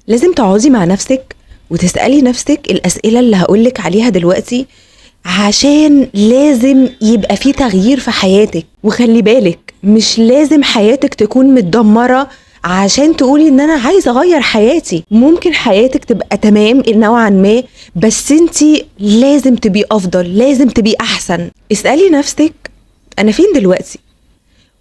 لازم تقعدي مع نفسك وتسألي نفسك الأسئلة اللي هقولك عليها دلوقتي، عشان لازم يبقى في تغيير في حياتك. وخلي بالك مش لازم حياتك تكون متدمرة عشان تقولي ان انا عايزة اغير حياتي. ممكن حياتك تبقى تمام نوعا ما، بس انتي لازم تبقي افضل، لازم تبقي احسن. اسألي نفسك انا فين دلوقتي،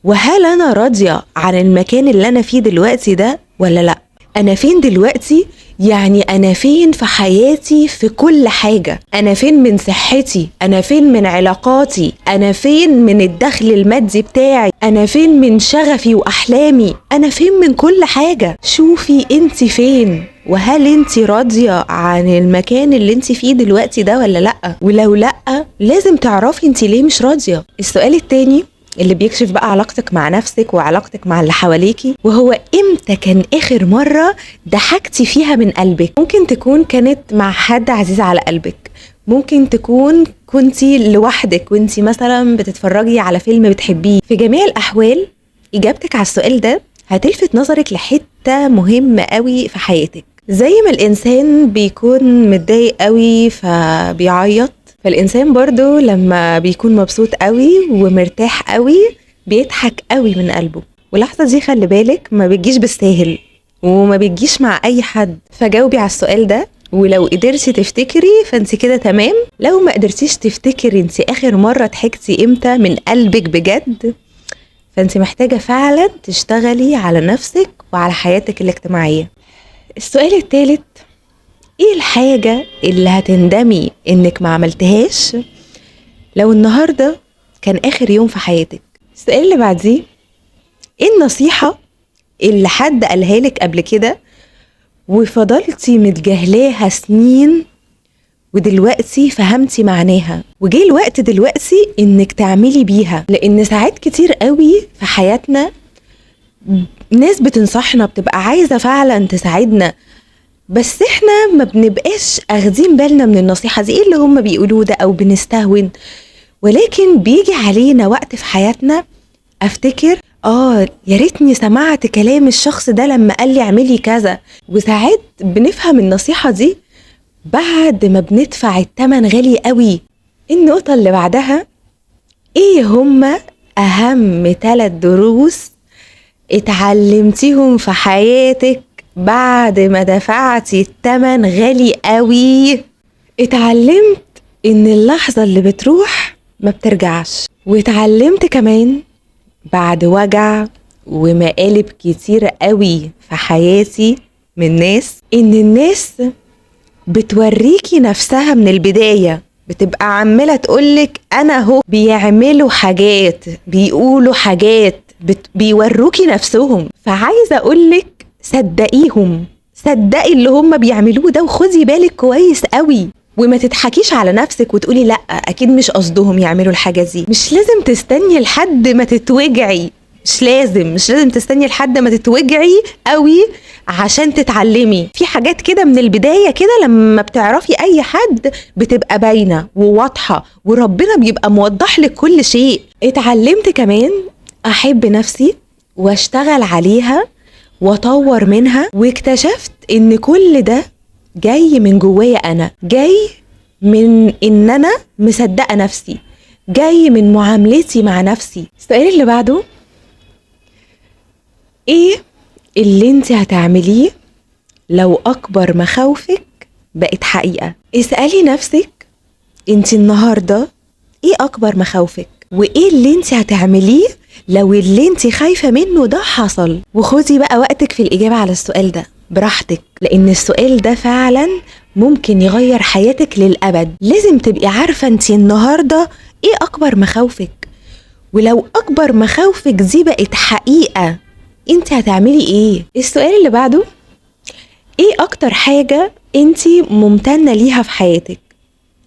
وهل انا راضية عن المكان اللي انا فيه دلوقتي ده ولا لا؟ انا فين دلوقتي؟ يعني انا فين في حياتي في كل حاجة؟ انا فين من صحتي؟ انا فين من علاقاتي؟ انا فين من الدخل المادي بتاعي؟ انا فين من شغفي واحلامي؟ انا فين من كل حاجة؟ شوفي انت فين، وهل انت راضية عن المكان اللي انت فيه دلوقتي ده ولا لا؟ ولو لا لازم تعرفي انت ليه مش راضية. السؤال التاني اللي بيكشف بقى علاقتك مع نفسك وعلاقتك مع اللي حواليكي، وهو امتى كان اخر مرة ضحكتي فيها من قلبك؟ ممكن تكون كانت مع حد عزيز على قلبك، ممكن تكون كنتي لوحدك وانتي مثلا بتتفرجي على فيلم بتحبيه. في جميع الاحوال اجابتك على السؤال ده هتلفت نظرك لحتة مهمة قوي في حياتك. زي ما الانسان بيكون متضايق قوي فبيعيط، فالإنسان برضو لما بيكون مبسوط قوي ومرتاح قوي بيضحك قوي من قلبه. واللحظة دي خلي بالك ما بتجيش بالساهل وما بتجيش مع أي حد. فجاوبي على السؤال ده، ولو قدرتي تفتكري فانت كده تمام. لو ما قدرتيش تفتكري انت آخر مرة ضحكتي امتى من قلبك بجد، فانت محتاجة فعلا تشتغلي على نفسك وعلى حياتك الاجتماعية. السؤال الثالث، ايه الحاجة اللي هتندمي انك ما عملتهاش لو النهاردة كان اخر يوم في حياتك؟ السؤال اللي بعديه، ايه النصيحة اللي حد قالها لك قبل كده وفضلتي متجاهلاها سنين ودلوقتي فهمتي معناها وجه الوقت دلوقتي انك تعملي بيها؟ لان ساعات كتير قوي في حياتنا ناس بتنصحنا، بتبقى عايزة فعلا تساعدنا، بس احنا ما بنبقاش اخدين بالنا من النصيحة دي، ايه اللي هم بيقولوه ده، او بنستهون. ولكن بيجي علينا وقت في حياتنا افتكر يا ريتني سمعت كلام الشخص ده لما قال لي اعملي كذا. وساعات بنفهم النصيحة دي بعد ما بندفع التمن غالي قوي. النقطة اللي بعدها، ايه هما اهم 3 دروس اتعلمتيهم في حياتك بعد ما دفعتي التمن غالي قوي؟ اتعلمت ان اللحظة اللي بتروح ما بترجعش، واتعلمت كمان بعد وجع ومقالب كتير قوي في حياتي من ناس، ان الناس بتوريكي نفسها من البداية، بتبقى عمالة تقولك انا اهو، بيعملوا حاجات، بيقولوا حاجات، بيوروكي نفسهم. فعايزة اقولك صدقيهم، صدقي اللي هم بيعملوه ده، وخدي بالك كويس قوي، وما تضحكيش على نفسك وتقولي لا اكيد مش قصدهم يعملوا الحاجة دي. مش لازم تستني لحد ما تتوجعي، مش لازم تستني لحد ما تتوجعي قوي عشان تتعلمي. في حاجات كده من البداية كده لما بتعرفي اي حد بتبقى باينة وواضحة، وربنا بيبقى موضح لك كل شيء. اتعلمت كمان احب نفسي واشتغل عليها واطور منها، واكتشفت ان كل ده جاي من جوايا انا، جاي من ان انا مصدقه نفسي، جاي من معاملتي مع نفسي. السؤال اللي بعده، ايه اللي انت هتعمليه لو اكبر مخاوفك بقت حقيقة؟ اسألي نفسك انت النهاردة ايه اكبر مخاوفك، وايه اللي انت هتعمليه لو اللي انت خايفة منه ده حصل. وخدي بقى وقتك في الإجابة على السؤال ده براحتك، لأن السؤال ده فعلا ممكن يغير حياتك للأبد. لازم تبقي عارفة انت النهاردة ايه أكبر مخاوفك، ولو أكبر مخاوفك دي بقت حقيقة انت هتعملي ايه. السؤال اللي بعده، ايه أكتر حاجة انت ممتنة ليها في حياتك؟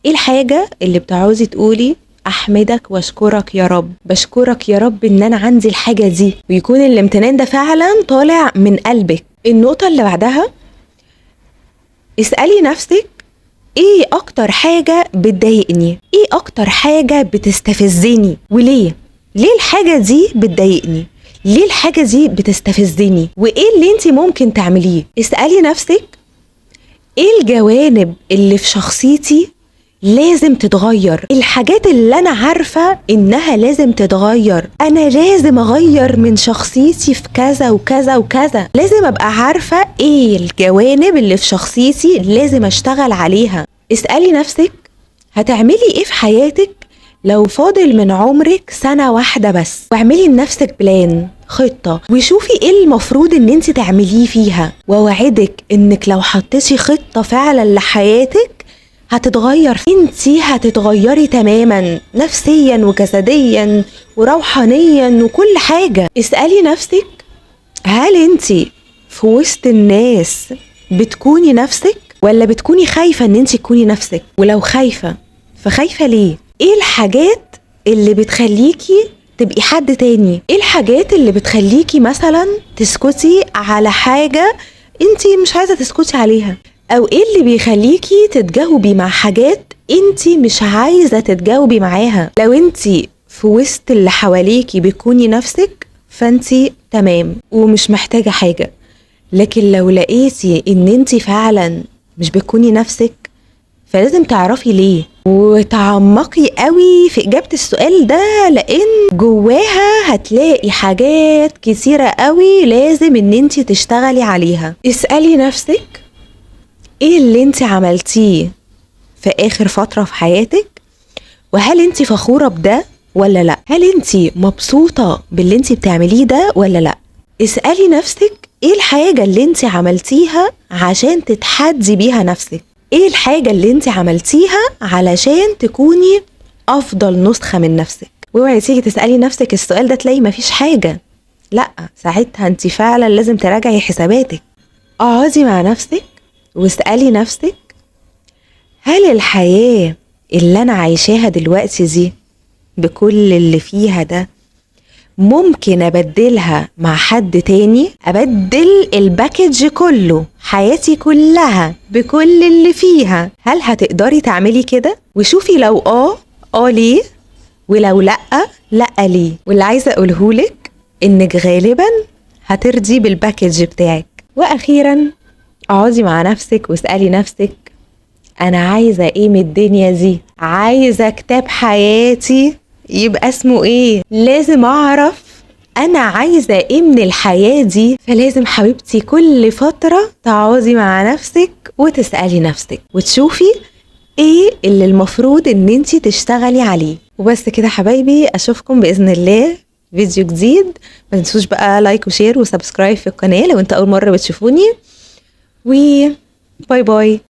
ايه الحاجة اللي بتعوزي تقولي احمدك واشكرك يا رب، بشكرك يا رب ان انا عندي الحاجة دي، ويكون الامتنان ده فعلا طالع من قلبك. النقطة اللي بعدها، اسألي نفسك ايه اكتر حاجة بتضايقني، ايه اكتر حاجة بتستفزني، وليه؟ ليه الحاجة دي بتضايقني؟ ليه الحاجة دي بتستفزني؟ وايه اللي انت ممكن تعمليه؟ اسألي نفسك ايه الجوانب اللي في شخصيتي لازم تتغير، الحاجات اللي انا عارفة انها لازم تتغير، انا لازم اغير من شخصيتي في كذا وكذا وكذا، لازم ابقى عارفة ايه الجوانب اللي في شخصيتي لازم اشتغل عليها. اسألي نفسك هتعملي ايه في حياتك لو فاضل من عمرك سنة واحدة بس، واعملي لنفسك plan، خطة، وشوفي ايه المفروض ان انت تعمليه فيها. ووعدك انك لو حطيتي خطة فعلا لحياتك هتتغير، انتي هتتغيري تماما نفسيا وجسديا وروحانيا وكل حاجة. اسألي نفسك هل انتي في وسط الناس بتكوني نفسك ولا بتكوني خايفة ان انتي تكوني نفسك؟ ولو خايفة فخايفة ليه؟ ايه الحاجات اللي بتخليكي تبقي حد تاني؟ ايه الحاجات اللي بتخليكي مثلا تسكتي على حاجة انتي مش عايزة تسكتي عليها؟ او ايه اللي بيخليكي تتجاوبي مع حاجات انتي مش عايزة تتجاوبي معاها؟ لو انتي في وسط اللي حواليكي بتكوني نفسك فانتي تمام ومش محتاجة حاجة، لكن لو لقيتي ان انتي فعلا مش بتكوني نفسك فلازم تعرفي ليه وتعمقي قوي في إجابة السؤال ده، لأن جواها هتلاقي حاجات كتيرة قوي لازم ان انتي تشتغلي عليها. اسألي نفسك ايه اللي انتي عملتيه في آخر فترة في حياتك، وهل انتي فخورة بده ولا لا؟ هل انتي مبسوطة باللي انتي بتعمليه ده ولا لا؟ اسألي نفسك ايه الحاجة اللي انتي عملتيها عشان تتحدي بيها نفسك، ايه الحاجة اللي انتي عملتيها علشان تكوني افضل نسخة من نفسك. واوعي تيجي تسألي نفسك السؤال ده تلاقي مفيش حاجة، لا، ساعتها انتي فعلا لازم تراجعي حساباتك. اقعدي مع نفسك واسألي نفسك هل الحياة اللي انا عايشاها دلوقتي دي بكل اللي فيها ده ممكن ابدلها مع حد تاني؟ ابدل ال package كله، حياتي كلها بكل اللي فيها، هل هتقدري تعملي كده؟ وشوفي لو اه ليه، ولو لأ لأ ليه. واللي عايزة اقولهولك انك غالبا هترضي بال package بتاعك. واخيرا اقعدي مع نفسك واسألي نفسك انا عايزة ايه من الدنيا دي؟ عايزة كتاب حياتي يبقى اسمه ايه؟ لازم اعرف انا عايزة ايه من الحياة دي. فلازم حبيبتي كل فترة تقعدي مع نفسك وتسألي نفسك وتشوفي ايه اللي المفروض ان انتي تشتغلي عليه. وبس كده حبايبي، اشوفكم بإذن الله فيديو جديد. ما تنسوش بقى like و share و subscribe في القناة لو انت اول مرة بتشوفوني، و bye bye.